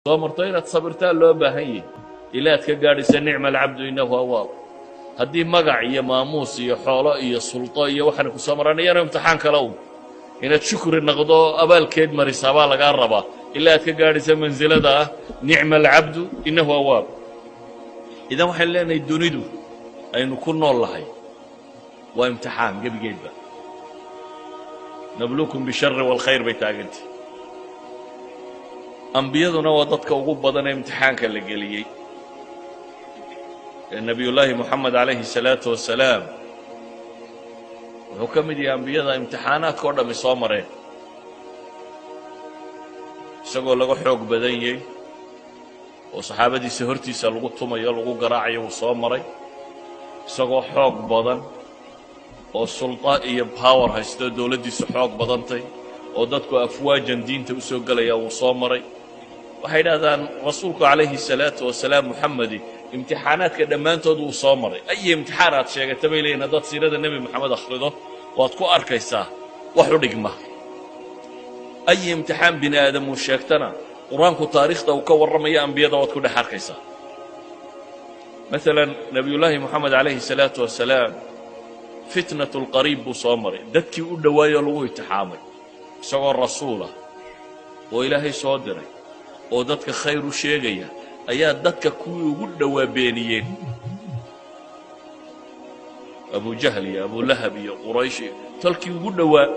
Soo marto inaad sabirtaa loo baahan yahi ilaa aad ka gaadhaysa نعم العبد إنه أواب. Haddii magac iyo maamuus iyo xoolo iyo sulto iyo waxaana ku soo maraan, iyana imtixaan kale un inaad shukri noqdo, abaalkeed marisaa baa lagaa rabaa ilaa aad ka gaadhaysa mansilada ah نعم العبد إنه أواب. Idan waxaynu leenahay, dunidu aynu ku nool lahay waa imtixaan gebigeedba. نبلوكم بالشر والخير bay taagantay. Ambiyaduna waa dadka ugu badan ee imtixaanka la geliyey. Ee Nebiyullaahi Moxamed calayhi salaatu wasalaam wuxuu ka mid yahay ambiyada imtixaanaadka o dhammi soo mareen, isagoo laga xoog badan yahay oo saxaabadiisa hortiisa lagu tumayo, lagu garaacayo, wuu soo maray. Isagoo xoog badan oo sulta iyo power haysto, dowladdiisu xoog badantay oo dadku afwaajan diinta u soo gelaya, wuu soo maray. Waxay idhahdaan, rasuulku calayhi salaatu wasalaam, Muxamedi, imtixaanaadka dhammaantood wuu soo maray. Ay imtixaan aad sheegata, bay leeyihin, haddaad siirada Nebi Moxamed akhrido, waad ku arkaysaa wax u dhigma. Ay imtixaan bini aadam uu sheegtana, Qur-aanku taariikhda uu ka warramayo ambiyada waad ku dhex arkaysaa. Maalan, Nebiyullaahi Moxamed calayhi salaatu wasalaam فتنة القريب buu soo maray, dadkii u dhowaayoo lagu imtixaamay. Isagoo rasuulah oo Ilaahay soo diray oo dadka khayr u sheegaya ayaa dadka kuwii ugu dhowaa beeniyeen, Abujahl iyo Abulahab iyo Quraysh iyo tolkii ugu dhowaa.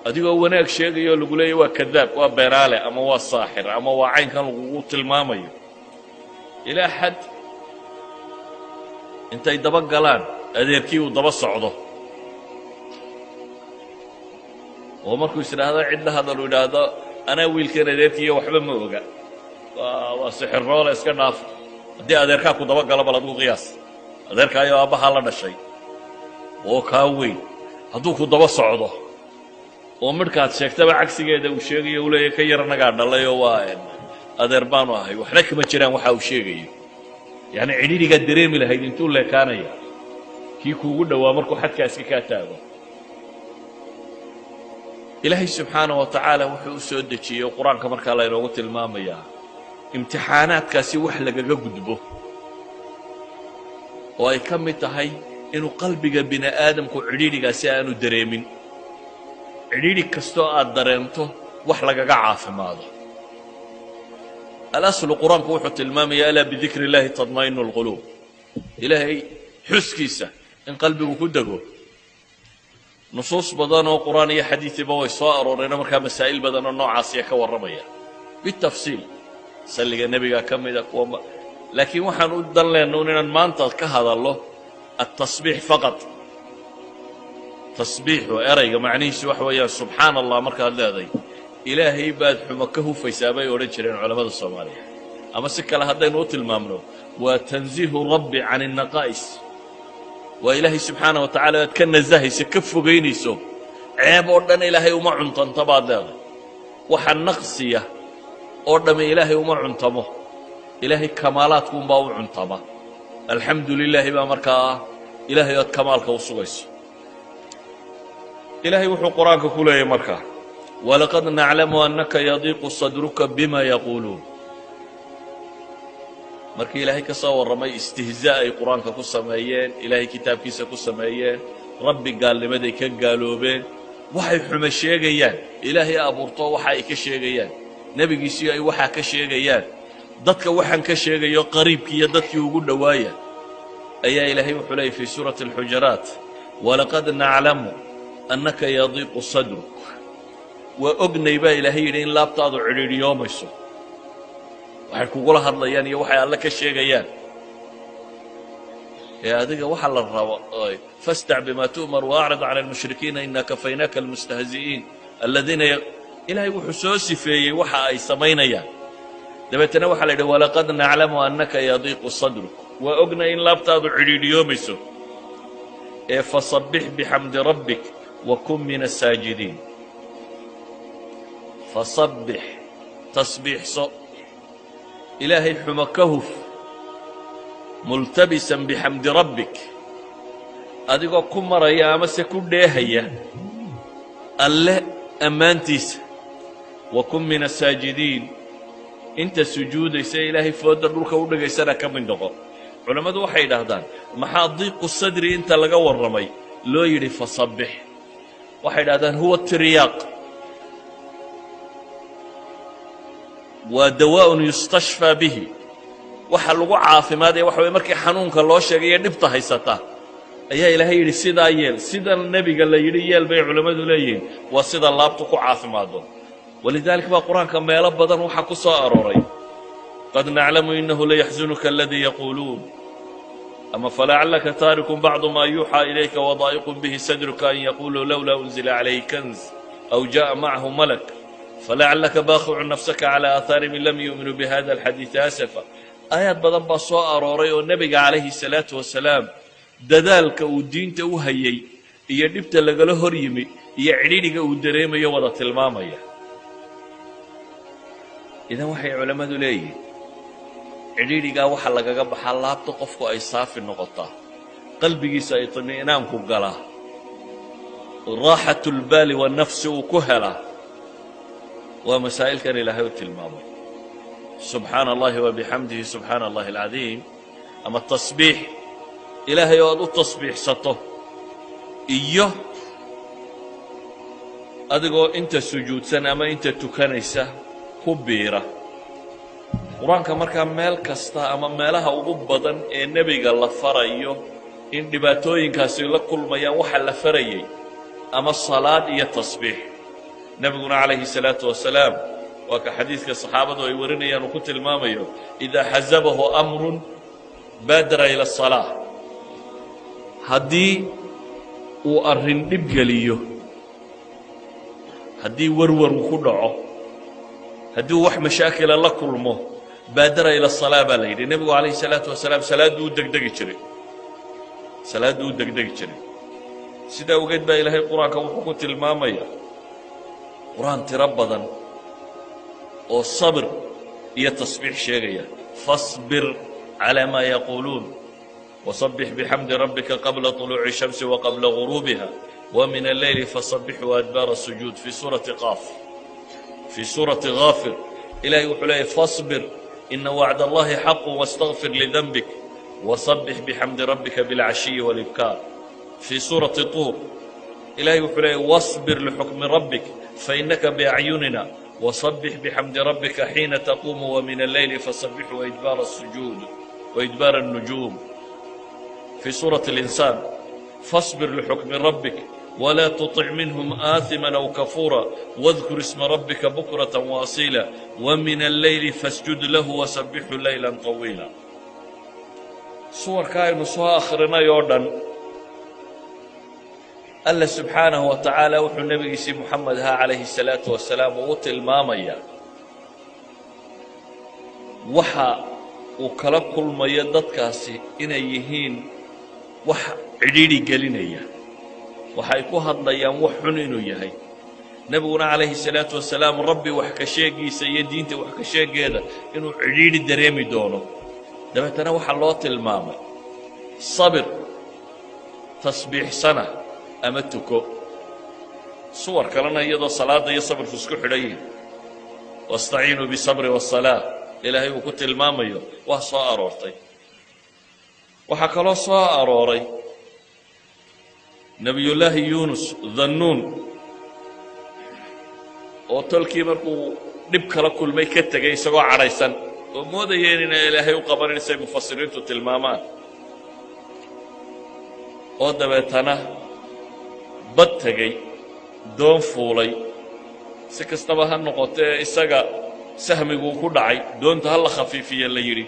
Adigoo wanaag sheegayoo lagu leeyahy waa kadaab, waa beenaale, ama waa saaxir, ama waa caynkan lagugu tilmaamayo, ilaa xad intay daba galaan adeerkii uu daba socdo oo markuu is idhaahdo cid la hadal uu idhaahdo, "Anaa wiilkan adeerkiiyo waxba ma oga, waa sixiroole, iska dhaaf." Haddii adeerkaa ku daba galo, bal adigu qiyaas, adeerkaayoo aabbahaa la dhashay oo kaa weyn hadduu ku daba socdo oo midhkaad sheegtaba cagsigeeda uu sheegayo, uu leeyahy, "Ka yar annagaa dhalay oo waa adeer baanu ahay, waxna kama jiraan waxa uu sheegayo," yacni cidhiidhigaad dareemi lahayd intuu leekaanaya kii kuugu dhowaa markuu xadkaaski kaa taago. Ilaahay subxaana wa tacaala wuxuu u soo dejiyey Qur-aanka markaa laynoogu tilmaamayaa imtixaanaadkaasi wax lagaga gudbo, oo ay ka mid tahay inuu qalbiga bini aadamku cidhiidhigaasi aanu dareemin. Cidhiidhi kastoo aad dareento wax lagaga caafimaado. الأصل qur-aanku wuxuu tilmaamaya ألا بذكر الله تطمئن القلوب, Ilaahay xuskiisa in qalbigu ku dego. Nusuus badan oo Qur'aan iyo xadiisiba way soo arooreenoo markaa masaa'il badan oo noocaasiya ka warramaya bitafsiil. Salliga Nebiga ka mida kuwa, laakiin waxaan u dan leenna un inaan maanta ka hadallo التسبيح فقط. Tasbiixu erayga macnihiisu waxa weeyaan subxaana Allah. Markaad leeday, Ilaahay baad xumo ka hufaysaa, bay odhan jireen culammada Soomaaliya. Ama si kale haddaynu u tilmaamno, waa تنزيه الرب عن النقائص, waa Ilaahay subxaana wa tacala aad ka nasahayso, ka fogaynayso ceeb oo dhan. Ilaahay uma cuntanto, baad leedahay. Waxa naqsiya oo dhamme Ilaahay uma cuntamo, Ilaahay kamaalaadkuunbaa u cuntama. Alxamdu lilaahi baa markaa ah Ilaahay oad kamaalka u sugayso. Ilaahay wuxuu Qur-aanka ku leeyahy markaa, ولقد نعلم أنك يضيق صدرك بما يقولون. Markii Ilaahay ka soo warramay istihzaa ay Qur-aanka ku sameeyeen, Ilaahay kitaabkiisa ku sameeyeen, Rabbi gaalnimaday ka gaaloobeen, waxay xumo sheegayaan, Ilaahay abuurto waxa ay ka sheegayaan, nebigiisii ay waxaa ka sheegayaan, dadka waxaan ka sheegayo qariibkii iyo dadkii ugu dhowaaya, ayaa Ilaahay wuxuu leeyay fii suurati Alxujaraat, ولقد نعلم أنك يضيق صدرك. Waa ognay, baa Ilaahay yidhi, in laabtaadu cidhiidhiyoomayso waxay kugula hadlayaan iyo waxay Alle ka sheegayaan. Ee adiga waxaa la rabo, فاصدع بما تؤمر وأعرض عن المشركين إنا كفيناك المستهزئين الذين. Ilaahay wuxuu soo sifeeyey waxa ay samaynayaan. Dabeetana waxaa la yidhi, ولقد نعلم أنك يضيق صدرك, waa ognay in laabtaadu cidhiidhiyoomayso, ee فسبح بحمد ربك وكن من الساجدين. فسبح, tasbiixso, Ilaahay xumo ka huf, ملتبسا بحمد ربك, adigoo ku maraya amase ku dheehaya Alle ammaantiisa. Wakun min asaajidiin, inta sujuudaysa, Ilaahay foodda dhulka u dhigaysana ka mid noqo. Culammadu waxay yidhaahdaan, maxaa diiqu sadri inta laga warramay loo yidhi fasabbix? Waxay idhahdaan huwa tiryaaq, waa dawaa'un yustashfaa bihi. Waxa lagu caafimaadaya waxa weye, markii xanuunka loo sheegayo, dhibta haysata, ayaa Ilaahay yidhi sidaa yeel. Sidan nebiga la yidhi yeel bay culammadu leeyihiin, waa sida laabtu ku caafimaado. Walidaalika baa Qur-aanka meelo badan waxaa ku soo arooray qad naclamu inahu layaxzunuka aladii yaquuluun, ama falacallaka taarikun bacdu maa yuuxaa ilayka wadaa'iqun bihi sadruka an yaquuluu lowlaa unzila calayhi kanz aw jaءa macahu malak, falacallaka baakicun nafsaka calى aahaarihim in lam yu'minuu bihada alxadiidi asafa. Aayaad badan baa soo arooray oo nebiga calayhi salaatu wasalaam dadaalka uu diinta u hayay iyo dhibta lagala hor yimi iyo cidhidhiga uu dareemayo wada tilmaamaya. Idan waxay culammadu leeyihiin, cidhidhigaa waxa lagaga baxaa laabta qofku ay saafi noqotaa, qalbigiisa ay itmi'naanku galaa, raaxatulbaali wanafsi uu ku helaa, waa masaa'ilkan Ilaahay u tilmaamay: subxaana Allahi wa bixamdihi, subxaana Allahi alcadiim, ama tasbiix Ilaahay oo aad u tasbiixsato, iyo adigoo inta sujuudsan ama inta tukanaysa ku biira Qur-aanka. Markaa meel kasta ama meelaha ugu badan ee nebiga la farayo in dhibaatooyinkaasi la kulmayaan, waxa la farayay ama salaad iyo tasbiix. Nebiguna calayhi salaatu wasalaam waa ka xadiidka saxaabadu ay warinayaan uu ku tilmaamayo: idaa xasabahu amrun baadara ila asalaa. Haddii uu arrin dhib geliyo, haddii warwar uu ku dhaco, haddii uu wax mashaakila la kulmo, baadara ila asalaa baa la yidhi. Nebigu calayhi salaatu wasalaam salaadduu u degdegi jiray, salaadduu u degdegi jiray. Sidaa ogeed baa Ilaahay Qur-aanka wuxuu ku tilmaamayaa Qur-aan tiro badan oo sabir iyo tasbiix sheegaya: fasbir calaa maa yaquuluun, wasabbix bixamdi rabbika qabla طuluuci shamsi wa qabla guruubiha, wa min alleyli fasabbixhu adbaara sujuud, fii suurati Qaaf. Fii suurati Gaafir Ilahay wuxuu leeyahy: fasbir ina wacd Allahi xaqu wastakfir lidanbik wasabbix bixamdi rabbika bilcashiyi wاlibkaar. Fii suurati Tuur Ilahay wuxuu leeyahy: wasbir lixukmi rabbik fainaka biacyunina, wasabbix bixamdi rabbika xiina taquumu, wa min alleyli fasabbixhu waidbaara الsujuud waidbaara الnujuum. Fii suurati اlinsaan: fasbir lixukmi rabbik wlaa tuطic minhum aaثima aw kafuura, wadkur isma rabbika bukrata waasiila, wa min alleyli fasjud lahu wasabbixhu leyla طawiila. Suwarka aynu soo akhrinay oo dhan, Alla subxaanahu wa tacaala wuxuu nebigiisii Moxamed ahaa calayhi الsalaatu wasalaam uu u tilmaamayaa waxa uu kala kulmayo dadkaasi inay yihiin wax cidhiidhi gelinaya, waxay ku hadlayaan wax xun inuu yahay. Nebiguna calayhi salaatu wasalaam Rabbi wax ka sheegiisa iyo diinta wax ka sheegeeda inuu cidhiidhi dareemi doono. Dabeetana waxaa loo tilmaamay sabir, tasbiixsana ama tuko. Suwar kalena iyadoo salaadda iyo sabirku isku xidhan yihin, wastaciinuu bisabri wasalaa, Ilaahay uu ku tilmaamayo, waa soo aroortay. Waxaa kaloo soo arooray Nebiyullaahi Yuunus Dhannuun oo tolkii markuu dhib kala kulmay ka tegay isagoo cadhaysan oo moodayeen inay Ilaahay u qabanin, say mufasiriintu tilmaamaan, oo dabeetana bad tegey, doon fuulay. Si kastaba ha noqotee, isaga sahmiguu ku dhacay, doonta ha la khafiifiye la yidhi,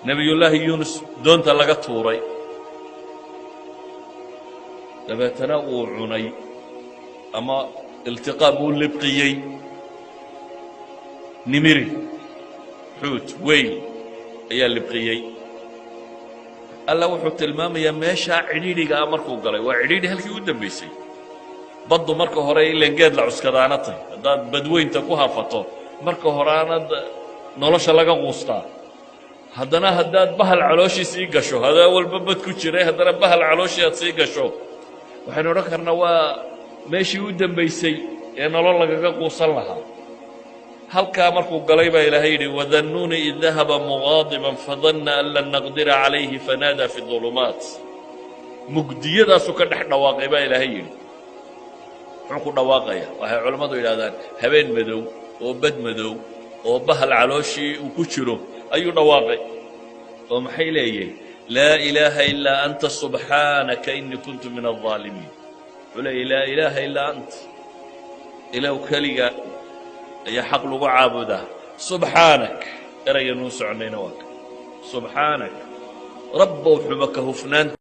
Nebiyullaahi Yuunus doonta laga tuuray, dabeetana uu cunay ama iltiqaam uu libqiyey nimiri, xuut weyl ayaa libqiyey. Alla wuxuu tilmaamayaa meeshaa cidhiidhiga ah markuu galay, waa cidhiidhi halkii u dambaysay. Baddu marka hore ileen geed la cuskadaana tahy, haddaad badweynta ku hafato, marka hore aanad nolosha laga quustaa. Haddana haddaad bahal calooshii sii gasho, hadaa walba bad ku jiray, haddana bahal calooshii aad sii gasho, waxaynu odhan karnaa waa meeshii u dambaysay ee nolol lagaga quusan lahaa. Halkaa markuu galay baa Ilaahay yidhi: وذا النون إذ ذهب مغاضبا فظن أن لن نقدر عليه فنادى في الظلمات. Mugdiyadaasuu ka dhex dhawaaqay baa Ilaahay yidhi. Muxuu ku dhawaaqaya? Waxay culammadu yidhahdaan habeen madow oo bad madow oo bahal calooshii uu ku jiro ayuu dhawaaqay, oo maxay leeyihin? لا إله إلا أنت سبحانك إني كنت من الظالمين. Wuxuu leeyay: لا إله إلا أنت, Ilaw keliga ayaa xaq lagu caabudaa. سبحانك, erayganuu soconayna waa ka. سبحانك, Rabbow, xuma ka hufnaanta